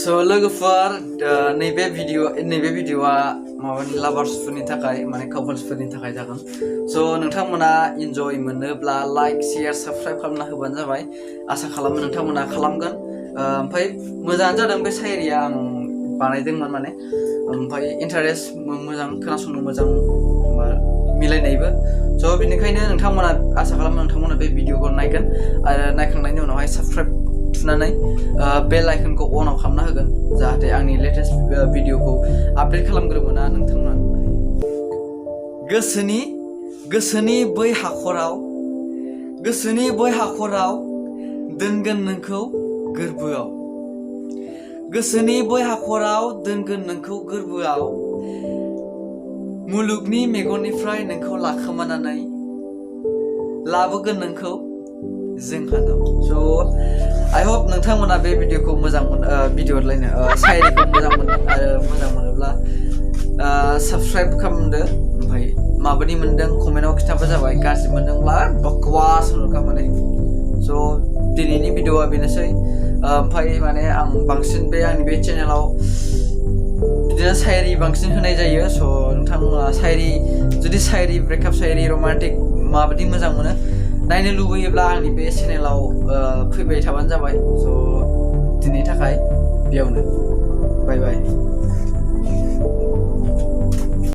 So लोगोफोर नैबे भिडिअआ माबानि लाभार्सफोरनि थाखाय माने कापल्सफोरनि थाखाय जागोन। So नोंथांमोना इन्जय मोनोब्ला लाइक शेयार साबस्क्राइब खालामना होबानो जाबाय। आसा खालामो नोंथांमोना खालामगोन। ओमफ्राय मोजाङानो जादों बे सायरिया आं बानायदोंमोन माने ओमफ्राय इन्टारेस्ट मोजां खोनासंनो मोजां मिलायनायबो। So बेनिखायनो नोंथांमोना आसा खालामो नोंथांमोना बे भिडिअखौ नायगोन आरो नायखांनायनि उनावहाय साबस्क्राइब थुनानै बेल आइकनखौ अनआव खालामना होगोन जाहाथे आंनि लेटेस्ट भिडिअखौ आपडेट खालामग्रोमोना नोंथांमोना नुनो हायो। गोसोनि बै हाखराव दोनगोन नोंखौ गोरबोआव। गोसोनि बै हाखराव दोनगोन नोंखौ गोरबोआव। मुलुगनि मेगननिफ्राय नोंखौ लाखोमानानै लाबोगोन नोंखौ जोंहानाव। So I hope नोंथांमोना बे भिडिअखौ मोजां सायरिखौ मोजां मोनदों आरो मोजां मोनोब्ला साबस्क्राइब खालामदो। ओमफ्राय माबायदि मोनदों कमेन्टआव खिथाबा जाबाय। गाज्रि मोनदोंब्ला बकवास होनहरखा माने। So दिनैनि भिडिअआ बेनोसै। ओमफ्राय माने आं बांसिन आंनि बे चेनेलाव बिदिनो सायरि बांसिन होनाय जायो। So नोंथांमोना जुदि सायरि ब्रेकआप सायरि रमान्टिक माबायदि मोजां मोनो नायनो लुबैयोब्ला आंनि बे चेनेलाव फैबाय थाबानो जाबाय। So दिनैनि थाखाय बेयावनो बाय बाय।